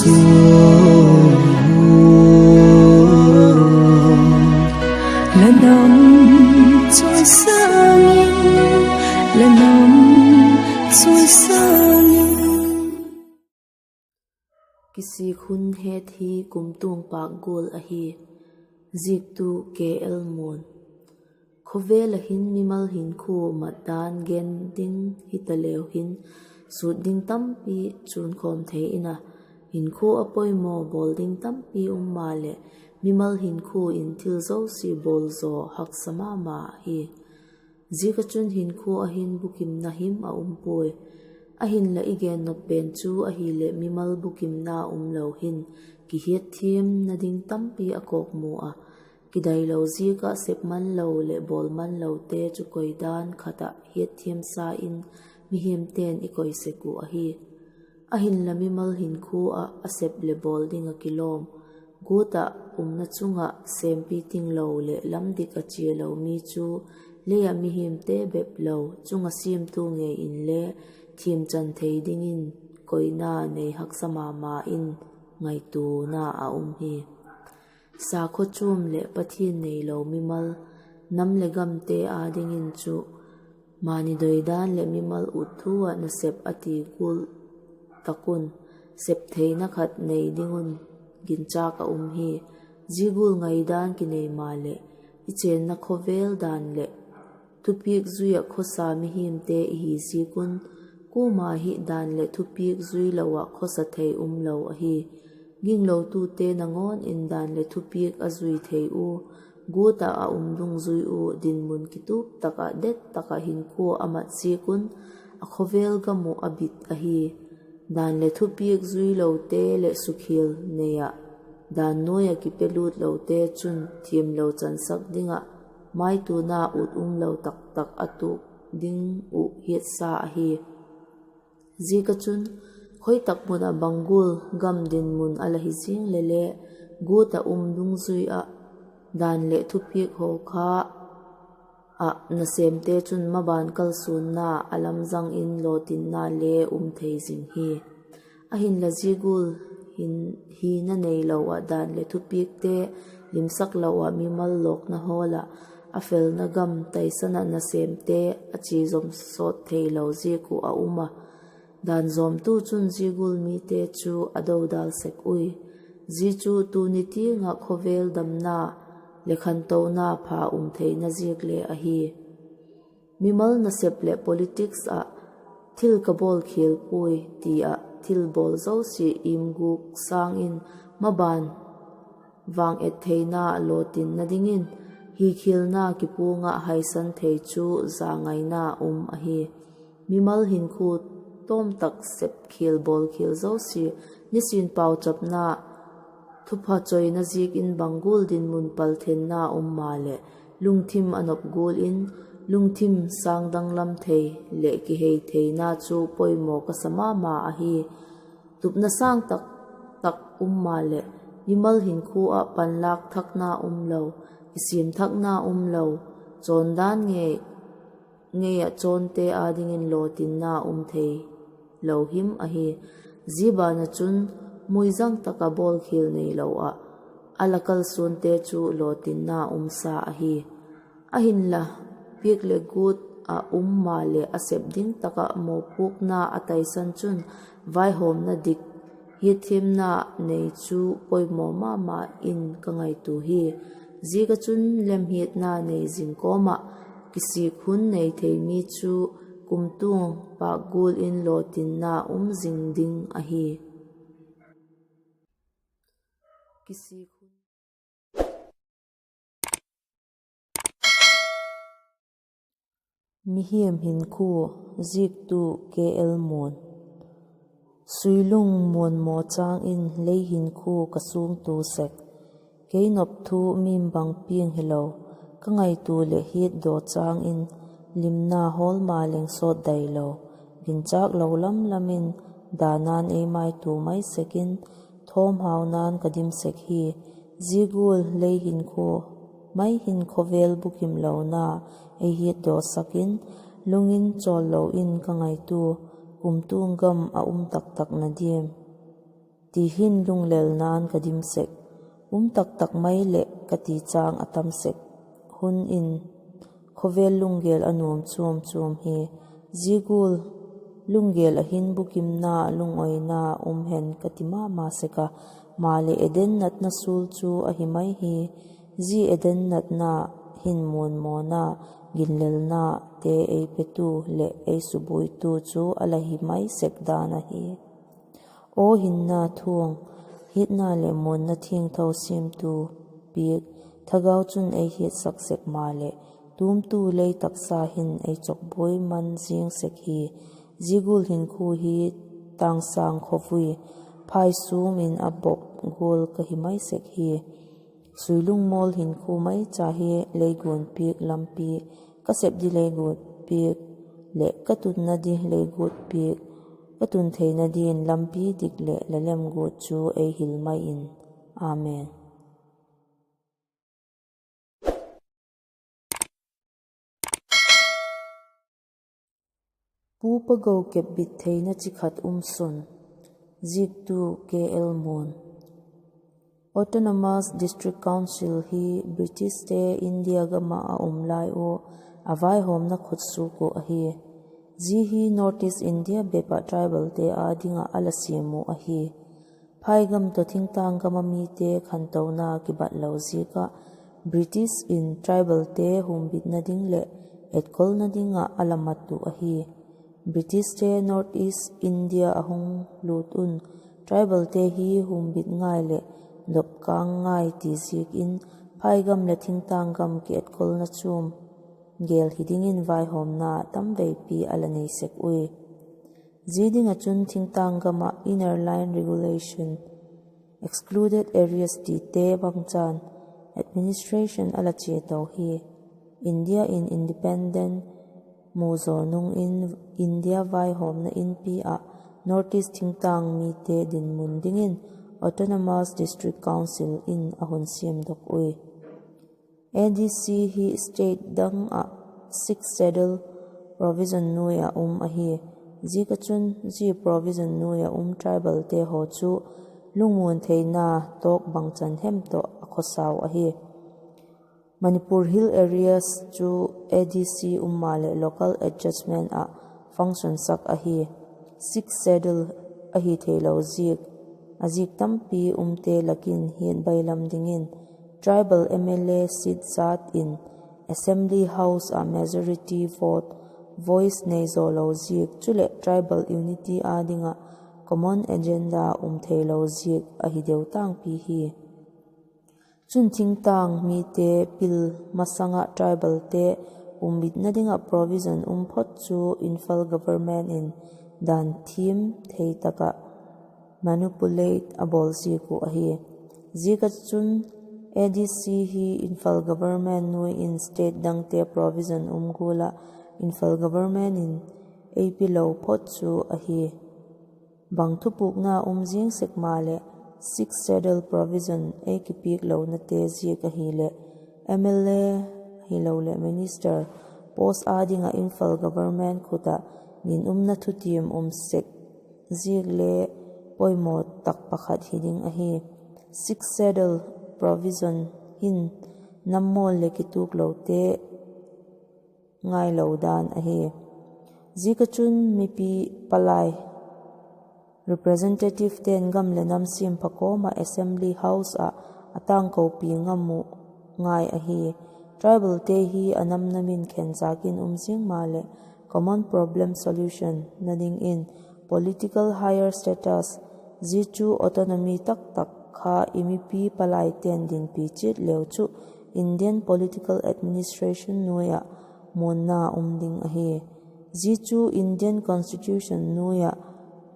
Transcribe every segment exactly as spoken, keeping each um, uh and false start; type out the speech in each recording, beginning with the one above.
La nam chawisâng in, la nam chawisâng in. Kisik hun het hi kumtuang pâk gual ahi. Ziaktu K L Muan. Khawvel ah hin mimal hinkhua mat dan gen ding hitaleu hin, sut ding tampi chuan khawm thei in a, hinkhua a poimaw bawl ding tampi um maleh, mimal hinkhua in thil zosia bawl zaw haksa ma ma hi. Ziak ah chun hinkhua ah hin bukimna him a um puai. Ahinla i gennop pen chu ahileh mimal bukimna um lo hin, kihiatthiamna ding tampi a kawkmu a, kidailo ziak ah sep man lo leh bawl man lote chu koi dan khat ah hiatthiamsa in mihemte'n i koi sek uh ahi. Ahinla mimal hinkhua ah a sep leh bawl ding ah kilawm, guat ah umna chung ah sêmpi tinglo leh lam dik ah chia lo mi chu lei ah mihemte bep lo, chung ah siamtu ngei inle thiamchan thei dingin koina nei haksa ma ma in ngaituana a um hi. Sakhaw chuam leh Pathian neilo mimal, nam leh gamte â dingin chu mani doidan leh mimal ut thu ah nasep a ti gual tak un, sep theina khat nei ding un ginchâk a um hi. Zia gual ngaidan kinei maleh, i chênna khawvel dan leh thupiak zui ah khawsa mihemte i hi ziak un, kuama hi dan leh thupiak zui lo ah khawsa thei um lo ahi. Ginglotute nangawn in dan leh thupiak a zui thei u, guat ah a um dungzui u dinmun kitup tak ah det tak ah hinkhua a mat ziak un, a khawvel gam uh a bit ahi. Dan leh thupiak zui lote leh sukhial nei ah, dan nuai ah kipelut lote chun thiamlo chansak ding ah maituana ut um lo tak tak a tuak ding uh hiatsa ahi. Ziak ah chun, khoi tak mun ah bang gual gam dinmun a la hi zing leh le, guat ah um dungzui ah, dan leh thupiak haw kha ah nasêmte chun maban kalsuanna a lamzang in lawtinna le um thei zing hi. Ahinla zia gual hin, hina neilo ah dan leh thupiakte limsak lo ah mimal lawkna hawl ah, a felna gam taisan ah nasêmte a chia zom sawt theilo ziak uh a um a, dan zawmtu chun zia gual mite chu a dodal sek ui. Zia chu tuni tiang ah khawvel damna leh khantona pha um theina ziak le ahi. Mimal nasep leh politics ah thil ka bawlkhial puai ti ah thil bawl zosia imguk sâng in maban vang et theina lawtinna dingin, hikhialna kipuang ah haisan thei chu zangaina um ahi. Mimal hinkhua tawm tak sepkhial bawlkhial zosia, nisin pauchapna, thupha choina ziak in bang gual dinmun palthenna um maleh, lungthim a nop gual in, lungthim sâng danglam thei leh kihei theina chu poimaw ka sa ma ma ahi. Tupna sâng tak tak um maleh, mimal hinkhua ah panlâk thakna um lo, kisiam thakna um lo, chawndan ngei ngei ah chawnte â dingin lawtinna um thei lo him ahi. Zia ban ah chun, muizang tak ah bawlkhial neilo ah a la kalsuante chu lawtinna umsa ahi. Ahinla, piak leh guat ah um maleh a sep ding tak ah mawpuakna a taisan chun, vaihawmna dik, hiatthiamna nei chu poimaw ma ma in ka ngaitua hi. Ziak ah chun lemhiatna nei zing kawm ah, kisik hun nei thei mi chu kumtuang pâk gual in lawtinna um zing ding ahi. Kisik hun. Mihiam hinkhua, ziaktu K L Muan. Suilung muanmaw châng in lei hinkhua ka suangtua sek. Kei nop thu mim bang piang hilo, ka ngaitua leh hiatdaw châng in limna hawl ma leng sawt dai lo, ginchâk lo lam lam in, dana'n ei maitua mai sek in, thawmhauna'n ka dim sek hi. Zia gual lei hinkhua mai hin khawvel bukimlona ei hiatdawsak in, lung in chawl lo in ka ngaitua, kumtuang gam a um tak tak na diam? ti hin lunglelna'n ka dim sek. Um tak tak mai leh ka ti châng a tam sek. Hun in khawvel lunggel a nuam chuam chuam hi. Zia gual lunggel ah hin bukimna, lungawina um hen ka ti ma ma sek a, maleh Eden natna sul chu ahi mai hi. Zia Eden natna hin muanmawna, ginlelnate ei petu leh ei subuaitu chu a la hi mai sek dan ahi. Aw hinna thuang, hiatna leh muanna thiangtho siamtu piak, thagau chun ei hiatsak sek maleh, tumtu lei taksa hin ei chawkbuai man ziang sek hi. Zia gual hinkhua hi tângsâng khawvui, phaisûm in a bop gual ka hi mai sek hi. Suilung mawl hinkhua mai cha hi, leiguat piak lampi, ka sep di leiguat piak leh ka tunna di leiguat piak, ka tun theina din lampi dik leh la lemguat chu ei hil mai in. Amen. Pu Pago kepbit theina chi khat um sun. Ziaktu K L Muan. Autonomous District Council hi Britischte India gam ah a um lai ua a vaihawmna khutsuak uh ahi. Zia hi North East India bep ah tribalte â ding ah a la siam uh ahi. Phaigam tawh thingtâng gam ah mite khantona kibat lo ziak ah British in tribalte humbitna ding leh etkolna ding ah a la mat uh ahi. Britischte North East India a hung lût un tribalte hi humbit ngai leh dopkâng ngai ti ziak in phaigam leh thingtâng gam kietkolna chuam gêl hi dingin vaihawmna tamveipi a la nei sek ui. Zia ding ah chun thingtâng gam ah Inner Line Regulation, Excluded Areas tite bangchan administration a la chia to hi. India in independent mu zaw nung in India vaihawmna inpi ah North East thingtâng mite dinmun dingin Autonomous District Council in a hun siamdok ui. A D C hi state dang ah Sixth Schedule provision nuai ah um ahi. Ziak ah chun zia provision nuai ah um tribalte haw chu lungmuan theina tawk bangchan hem tawh a khawsau ahi. Manipur Hill Areas chu A D C um maleh local adjustment ah functionsak ahi. Sixth Schedule ahi theilo ziak, a ziak tampi umte lak in hiat bailam dingin tribal M L A seat zat in Assembly House ah majority vote, voice nei zaw lo ziak, chuleh tribal unity â ding ah common agenda um theilo ziak ahi deu tangpi hi. Chun thingtâng mite pil masang ah tribalte humbitna ding ah provision um phot chu Imphal government in dan thiam thei tak ah manipulate a bawl ziak uh ahi. Ziak ah chun A D C hi Imphal government nuai in state dangte provision um gual ah Imphal government in ei pilo phot chu ahi. Bang thupukna um ziang sek maleh Sixth Schedule provision ei kipiak lonate ziak ahileh M L A ahiloleh minister post â ding ah Imphal government khut ah ginumna thutiam um sek ziak le poimaw tak pakhat hi ding ahi. Sixth Schedule provision hin nammawl leh kituklote ngailo dan ahi. Ziak ah chun mipi palai representativete'n gam leh nam siam pha kawm ah Assembly House ah a tângkopi ngam uh ngai ahi. Tribalte hi a nam nam in khenchâk in um ziang maleh common problem solutionna dingin political higher status, zia chu autonomy taktak kha i mipi palaite'n dinpi chiat leu chu Indian political administration nuai ah muanna um ding ahi. Zia chu Indian Constitution nuai ah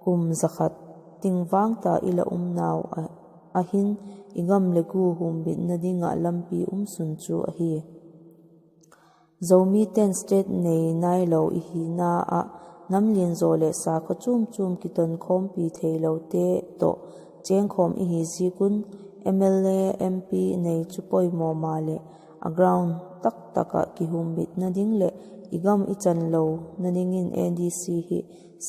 kum za khat tingvang ta i la umnau a, ahin i gam leh gu humbitna ding ah lampi um sun chu ahi. Zomite'n state nei nailo i hina ah nam lianzaw leh sakhaw chuam chuam kitonkhawmpi theilote tawh chêngkhawm i hi ziak un M L A, M P nei chu poimaw maleh a ground taktak ah kihumbitna ding leh i gam i chanlona dingin A D C hi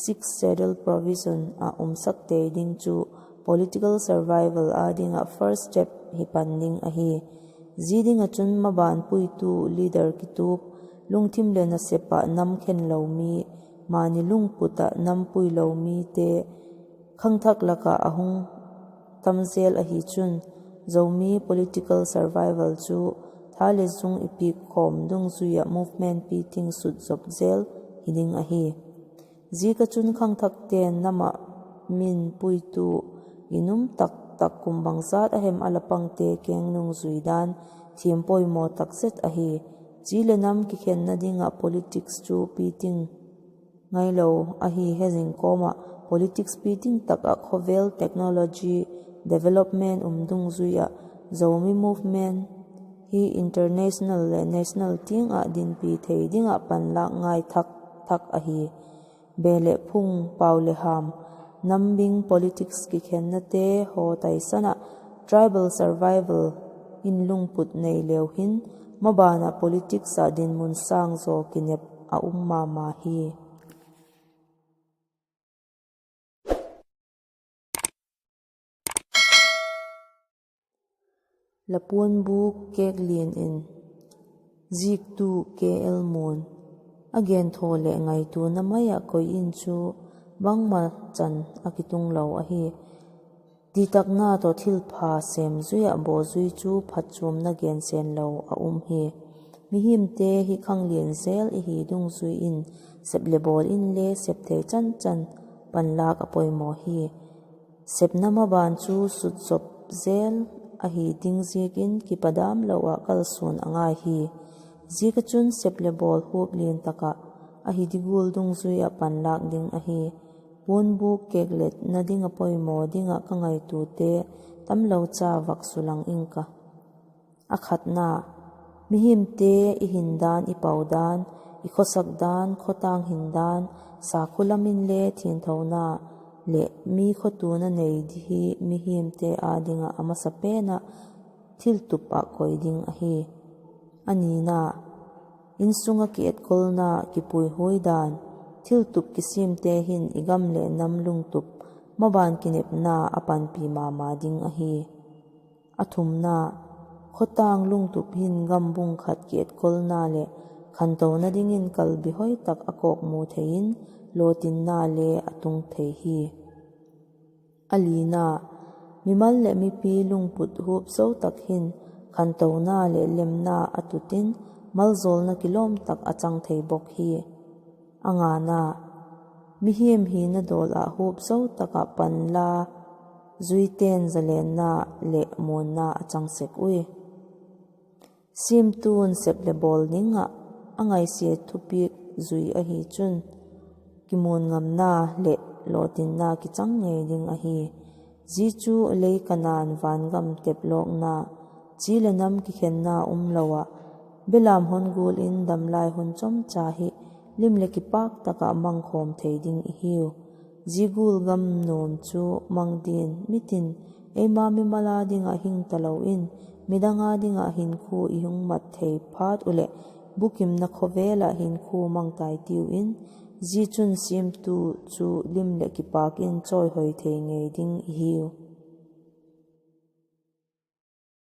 Sixth Schedule provision ah umsak tei ding chu political survival â ding ah first step hi pan ding ahi. Zia ding ah chun maban puitu, leader kitup, lungthim leh nasep ah nam khenlo mi, mani lungput ah nam puilo mite khangthak lak ah a hung tam zel ahi chun, Zomi political survival chu tha leh zung i piak khawm dungzui ah movement piting sutzop zel hi ding ahi. Ziak ah chun khangthakte'n nam ah min puitu ginum tak tak kum bangzat a hem a la pangte keng nung zui dan thiam poimaw tak zet ahi. Chi leh nam kikhenna ding ah politics chu piting ngailo ahi he zing kawm ah, politics piting tak ah khawvel technology development um dungzui ah Zomi movement hi international leh national tiang ah dinpi thei ding ah panlâk ngai thak thak ahi. Be leh phung, pau leh ham, nam bing politics kikhennate haw taisan ah tribal survival in lungput nei leu hin, maban ah politics ah dinmun sâng zaw kinep a um ma ma hi. La puanbûk kêk lian in. Ziktu K L Muan. A genthaw leh ngaituana mai ah koi in chu bangma chan a kitung lo ahi. Ditakna tawh thilpha sêm zui ah bawzui chu phatchuamna gensen lo a um hi. Mihingte hi khanglian zel i hi dungzui in sep leh bawl inle sep thei chan chan panlâk a poimaw hi. Sepna maban chu sutzop zel ahi ding ziakin kipadam lo ah kalsuan a ngai hi. Ziak ah chun sep leh bawl huap lian tak ah ahi di gual dungzui ah panlâk ding ahi. Puanbûk kêkletna ding a poimaw ding ah ka ngaituate tamlo cha vak sulang ing ka. A khatna, mihingte i hin dan, i pau dan, i khawsak dan, khawtâng hin dan, sakhu lam inle thianthona leh mi khawtuana nei di hi mihingte â ding ah a masapen ah thiltup ah koi ding ahi. A nina, insung ah kietkolna, kipuihuai dan, thiltup kisiamte hin i gam leh nam lungtup, maban kinepna a panpi ma ma ding ahi. A thumna, khawtâng lungtup hin gam bung khat kietkolna leh khantona dingin kalbi hoi tak a kawkmu thei in, lawtinna le a tung thei hi. A lina, mimal leh mipi lungput huap zo tak hin khantona leh lemna a tut in, malzawlna kilawm tak a chang thei bawk hi. A ngana, mihing hina dawl ah huap zo tak ah panla zuite'n zalenna leh muanna a chang sek ui. Siamtu'n sep leh bawl ding ah a ngaisia thupiak zui ahi chun, kimuanngamna leh lawtinna kichang ngei ding ahi. Zia chu lei Kanaan vangam teplawkna, chi leh nam kikhenna umlo ah, belam hon gual in damlai hun chomcha hi lim leh kipâk tak ah mangkhawm thei ding i hiu. Zia gual gam nuam chu mang dingin mitin, eima mimal â ding ah hing talo in, midang â ding ah hinkhua i hung mat thei phat uh leh, bukimna khawvel ah hinkhua mang tai tiu in, zia chun siamtu chu lim leh kipâk in chawihoi thei ngei ding i hiu.